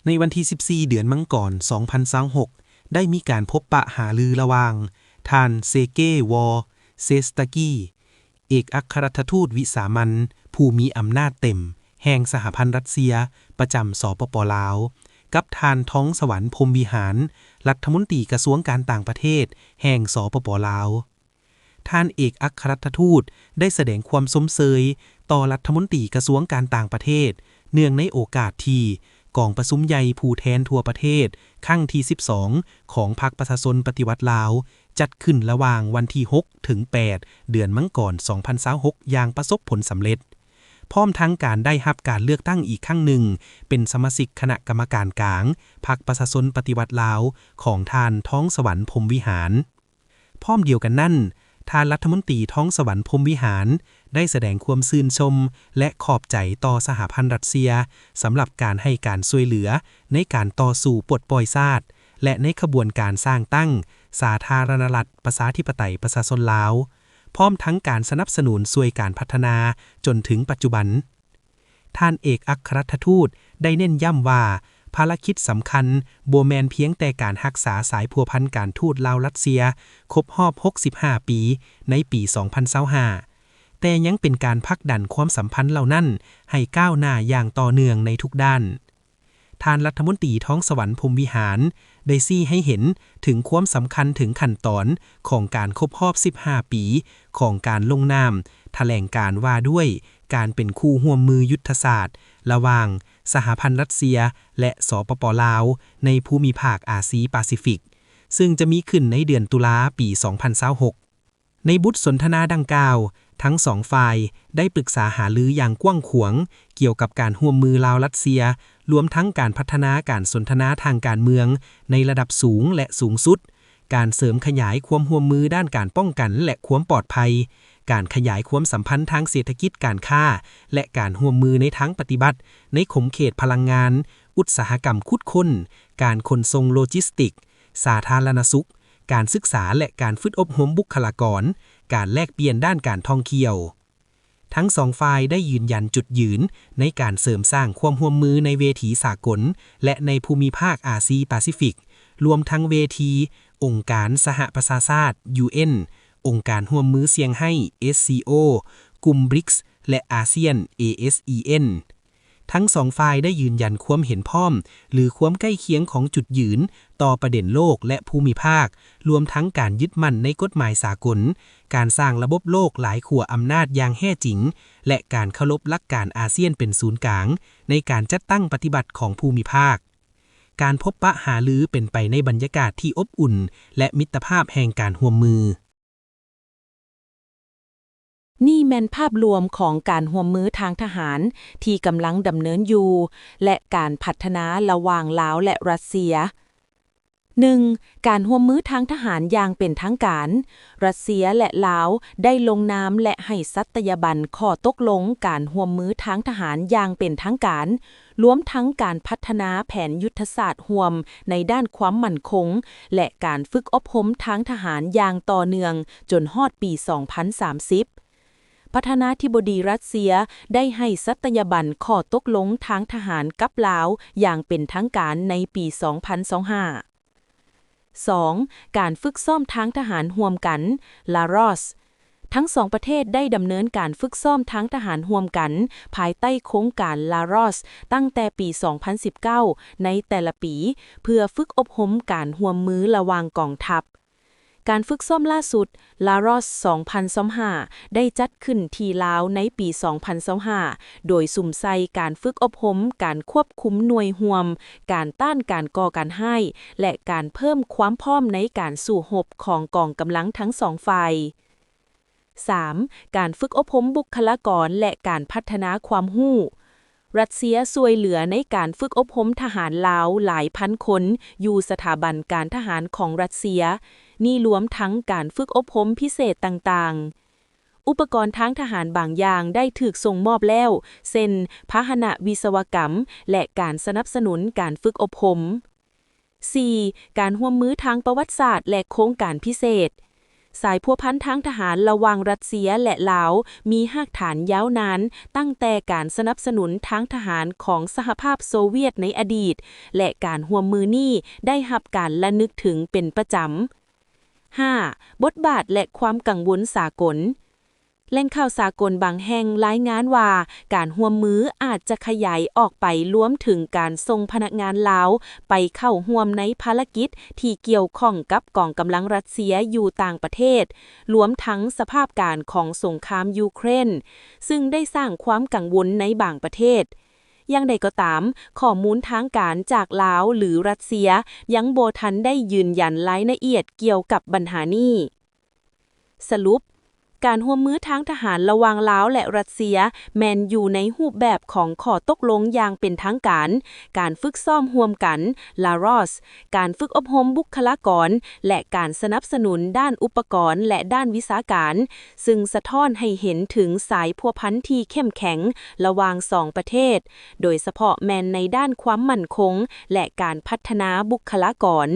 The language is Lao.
ໃນວັນທີສິບສີ່ ເດືອນມັງກອນ ສອງພັນຊາວຫົກ ໄດ້ມີການພົບປະຫາລືລະຫວ່າງ ທ່ານ ເຊເກ ວໍ ເຊສຕາກີ ເອກອັຄລັດຖະທູດວິສາມັນຜູ້ມີອຳນາດເຕັມແຫ່ງສະຫະພັນຣັດເຊຍປະຈຳ ສປປ ລາວ ກັບທ່ານ ທອງສະຫວັນ ພົມວິຫານ ລັດຖະມົນຕີກະຊວງການຕ່າງປະເທດແຫ່ງ ສປປ ລາວ. ທ່ານເອກອັຄລັດຖະທູດໄດ້ສະແດງຄວາມຊົມເຊີຍຕໍ່ລັດຖະມົນຕີກະຊວງການຕ່າງປະເທດ ເນື່ອງໃນໂອກາດທີ່ກອງປະຊຸມໃຫຍ່ຜູ້ແທນທົ່ວປະເທດຄັ້ງທີສິບສອງ ຂອງພັກປະຊາຊົນປະຕິວັດລາວ ຈັດຂຶ້ນລະຫວ່າງວັນທີຫົກ ເຖິງ ແປດ ເດືອນມັງກອນ ສອງພັນຊາວຫົກ ຢ່າງປະສົບຜົນສຳເລັດ, ພ້ອມທັງການໄດ້ຮັບການເລືອກຕັ້ງອີກຄັ້ງໜຶ່ງເປັນສະມາຊິກຄະນະກຳມະການກາງພັກປະຊາຊົນປະຕິວັດລາວຂອງທ່ານ ທອງສະຫວັນ ພົມວິຫານ. ພ້ອມດຽວກັນນັ້ນ, ທ່ານລັດຖະມົນຕີ ທອງສະຫວັນ ພົມວິຫານ ໄດ້ສະແດງຄວາມຊື່ນຊົມ ແລະ ຂອບໃຈຕໍ່ສະຫະພັນຣັດເຊຍ ສຳລັບການໃຫ້ການຊ່ວຍເຫຼືອໃນການຕໍ່ສູ້ປົດປ່ອຍຊາດ ແລະ ໃນຂະບວນການສ້າງຕັ້ງສາທາລະນະລັດ ປະຊາທິປະໄຕ ປະຊາຊົນລາວ, ພ້ອມທັງການສະໜັບສະໜູນຊ່ວຍການພັດທະນາຈົນເຖິງປັດຈຸບັນ. ທ່ານເອກອັຄລັດຖະທູດໄດ້ເນັ້ນຢ້ຳວ່າ ພາລະກິດສຳຄັນບໍ່ແມ່ນພຽງແຕ່ການຮັກສາສາຍພົວພັນການທູດລາວ-ຣັດເຊຍຄົບຮອບຫົກສິບຫ້າປີໃນປີສອງພັນຊາວຫ້າ ແຕ່ຍັງເປັນການຜັກດັນຄວາມສຳພັນເຫຼົ່ານັ້ນໃຫ້ກ້າວໜ້າຢ່າງຕໍ່ເນື່ອງໃນທຸກດ້ານ. ທ່ານລັດຖະມົນຕີ ທອງສະຫວັນ ພົມວິຫານ ໄດ້ຊີ້ໃຫ້ເຫັນເຖິງຄວາມສຳຄັນເຖິງຂັ້ນຕອນຂອງການຄົບຮອບສິບຫ້າປີຂອງການລົງນາມຖະແຫຼງການວ່າດ້ວຍການເປັນຄູ່ຮ່ວມມືຍຸດທະສາດລະຫວ່າງສະຫະພັນຣັດເຊຍ ແລະ ສປປ ລາວ ໃນພູມິພາກອາຊີປາຊີຟິກ, ເຊິ່ງຈະມີຂຶ້ນໃນເດືອນຕຸລາປີສອງພັນຊາວຫົກ. ໃນບົດສົນທະນາດັ່ງກ່າວ, ທັງສອງຝ່າຍໄດ້ປຶກສາຫາລືຢ່າງກວ້າງຂວາງກ່ຽວກັບການຮ່ວມມືລາວ-ຣັດເຊຍ, ລວມທັງການພັດທະນາການສົນທະນາທາງການເມືອງໃນລະດັບສູງ ແລະ ສູງສຸດ, ການເສີມຂະຫຍາຍຄວາມຮ່ວມມືດ້ານການປ້ອງກັນ ແລະ ຄວາມປອດໄພ, ການຂະຫຍາຍຄວາມສຳພັນທາງເສດຖະກິດການຄ້າ ແລະ ການຮ່ວມມືໃນທາງປະຕິບັດໃນຂົງເຂດພະລັງງານ, ອຸດສາຫະກຳຂຸດຄົ້ນ, ການຂົນສົ່ງໂລຈິສຕິກ, ສາທາລະນະສຸກ, ການສຶກສາ ແລະ ການຝຶກອົບຮົມບຸກຄະລາກອນ, ການແລກປ່ຽນດ້ານການທ່ອງທ່ຽວ. ທັງສອງຝ່າຍໄດ້ຢືນຢັນຈຸດຢືນໃນການເສີມສ້າງຄວາມຮ່ວມມືໃນເວທີສາກົນ ແລະ ໃນພູມິພາກອາຊີປາຊີຟິກ, ລວມທັງເວທີອົງການສະຫະປະຊາຊາດ ຢູເອັນ, ອົງການຮ່ວມມືຊຽງໄຮ້ ເອສຊີໂອ, ກຸ່ມບຣິກສ໌ ແລະ ອາຊຽນ ເອເອສອີເອັນ. ທັງສອງຝ່າຍໄດ້ຢືນຢັນຄວາມເຫັນພ້ອມ ຫຼື ຄວາມໃກ້ຄຽງຂອງຈຸດຢືນຕໍ່ປະເດັນໂລກ ແລະ ພູມິພາກ, ລວມທັງການຍຶດໝັ້ນໃນກົດໝາຍສາກົນ, ການສ້າງລະບົບໂລກຫຼາຍຂົ້ວອຳນາດຢ່າງແທ້ຈິງ ແລະ ການເຄົາລົບຫຼັກການອາຊຽນເປັນສູນກາງໃນການຈັດຕັ້ງປະຕິບັດຂອງພູມິພາກ. ການພົບປະຫາລືເປັນໄປໃນບັນຍາກາດທີ່ອົບອຸ່ນ ແລະ ມິດຕະພາບແຫ່ງການຮ່ວມມື. ນີ້ແມ່ນພາບລວມຂອງການຮ່ວມມືທາງທະຫານທີ່ກຳລັງດຳເນີນຢູ່ ແລະ ການພັດທະນາລະຫວ່າງລາວ ແລະ ຣັດເຊຍ. ໜຶ່ງ, ການຮ່ວມມືທາງທະຫານຢ່າງເປັນທາງການ. ຣັດເຊຍ ແລະ ລາວ ໄດ້ລົງນາມ ແລະ ໃຫ້ສັດຕະຍາບັນຂໍ້ຕົກລົງການຮ່ວມມືທາງທະຫານຢ່າງເປັນທາງການ, ລວມທັງການພັດທະນາແຜນຍຸດທະສາດຮ່ວມໃນດ້ານຄວາມໝັ້ນຄົງ ແລະ ການຝຶກອົບຮົມທາງທະຫານຢ່າງຕໍ່ເນື່ອງຈົນຮອດປີສອງພັນສາມສິບ. ປະທານາທິບໍດີຣັດເຊຍໄດ້ໃຫ້ສັດຕະຍາບັນຂໍ້ຕົກລົງທາງທະຫານກັບລາວຢ່າງເປັນທາງການໃນປີສອງພັນຊາວຫ້າ. ສອງ, ການຝຶກຊ້ອມທາງທະຫານຮ່ວມກັນ ລາຣອສ. ທັງສອງປະເທດໄດ້ດຳເນີນການຝຶກຊ້ອມທາງທະຫານຮ່ວມກັນ ພາຍໃຕ້ໂຄງການ ລາຣອສ ຕັ້ງແຕ່ປີສອງພັນສິບເກົ້າ ໃນແຕ່ລະປີ ເພື່ອຝຶກອົບຮົມການຮ່ວມມືລະຫວ່າງກອງທັບ. ການຝຶກຊ້ອມລ່າສຸດ ລາຣອສ ສອງພັນຊາວຫ້າ ໄດ້ຈັດຂຶ້ນທີ່ລາວໃນປີສອງພັນຊາວຫ້າ ໂດຍສຸມໃສ່ການຝຶກອົບຮົມການຄວບຄຸມໜ່ວຍຮ່ວມ, ການຕ້ານການກໍ່ການຮ້າຍ ແລະ ການເພີ່ມຄວາມພ້ອມໃນການສູ້ຮົບຂອງກອງກຳລັງທັງສອງຝ່າຍ. ສາມ, ການຝຶກອົບຮົມບຸກຄະລາກອນ ແລະ ການພັດທະນາຄວາມຮູ້. ຣັດເຊຍຊ່ວຍເຫຼືອໃນການຝຶກອົບຮົມທະຫານລາວຫຼາຍພັນຄົນຢູ່ສະຖາບັນການທະຫານຂອງຣັດເຊຍ. ນີ້ລວມທັງການຝຶກອົບຮົມພິເສດຕ່າງໆ. ອຸປະກອນທາງທະຫານບາງຢ່າງໄດ້ຖືກສົ່ງມອບແລ້ວ, ເຊັ່ນ ພາຫະນະວິສະວະກຳ ແລະ ການສະໜັບສະໜູນການຝຶກອົບຮົມ. ສີ່, ການຮ່ວມມືທາງປະຫວັດສາດ ແລະ ໂຄງການພິເສດ. ສາຍພົວພັນທາງທະຫານລະຫວ່າງຣັດເຊຍ ແລະ ລາວ ມີຮາກຖານຍາວນານ, ຕັ້ງແຕ່ການສະໜັບສະໜູນທາງທະຫານຂອງສະຫະພາບໂຊວຽດໃນອະດີດ ແລະ ການຮ່ວມມືນີ້ໄດ້ຮັບການລະນຶກເຖິງເປັນປະຈຳ. ຫ້າ. ບົດບາດ ແລະ ຄວາມກັງວົນສາກົນ. ແຫຼ່ງຂ່າວສາກົນບາງແຫ່ງລາຍງານວ່າ ການຮ່ວມມືອາດຈະຂະຫຍາຍອອກໄປລວມເຖິງການສົ່ງພະນັກງານລາວໄປເຂົ້າຮ່ວມໃນພາລະກິດທີ່ກ່ຽວຂ້ອງກັບກອງກຳລັງຣັດເຊຍຢູ່ຕ່າງປະເທດ, ລວມທັງສະພາບການຂອງສົງຄາມຢູເຄຣນ, ຊຶ່ງໄດ້ສ້າງຄວາມກັງວົນໃນບາງປະເທດ. ຢ່າງໃດກໍຕາມ, ຂໍ້ມູນທາງການຈາກລາວ ຫຼື ຣັດເຊຍ ຍັງບໍ່ທັນໄດ້ຢືນຢັນລາຍລະອຽດກ່ຽວກັບບັນຫານີ້. ສະຫຼຸບ, ການຮ່ວມມືທາງທະຫານລະຫວ່າງລາວ ແລະ ຣັດເຊຍ ແມ່ນຢູ່ໃນຮູບແບບຂອງຂໍ້ຕົກລົງຢ່າງເປັນທາງການ, ການຝຶກຊ້ອມຮ່ວມກັນ LAROS, ການຝຶກອົບຮົມບຸກຄະລາກອນ ແລະ ການສະໜັບສະໜູນດ້ານອຸປະກອນ ແລະ ດ້ານວິຊາການ, ຊຶ່ງສະທ້ອນໃຫ້ເຫັນເຖິງສາຍພົວພັນທີ່ເຂັ້ມແຂງລະຫວ່າງສອງປະເທດ, ໂດຍສະເພາະແມ່ນໃນດ້ານຄວາມໝັ້ນຄົງ ແລະ ການພັດທະນາບຸກຄະລາກອນ.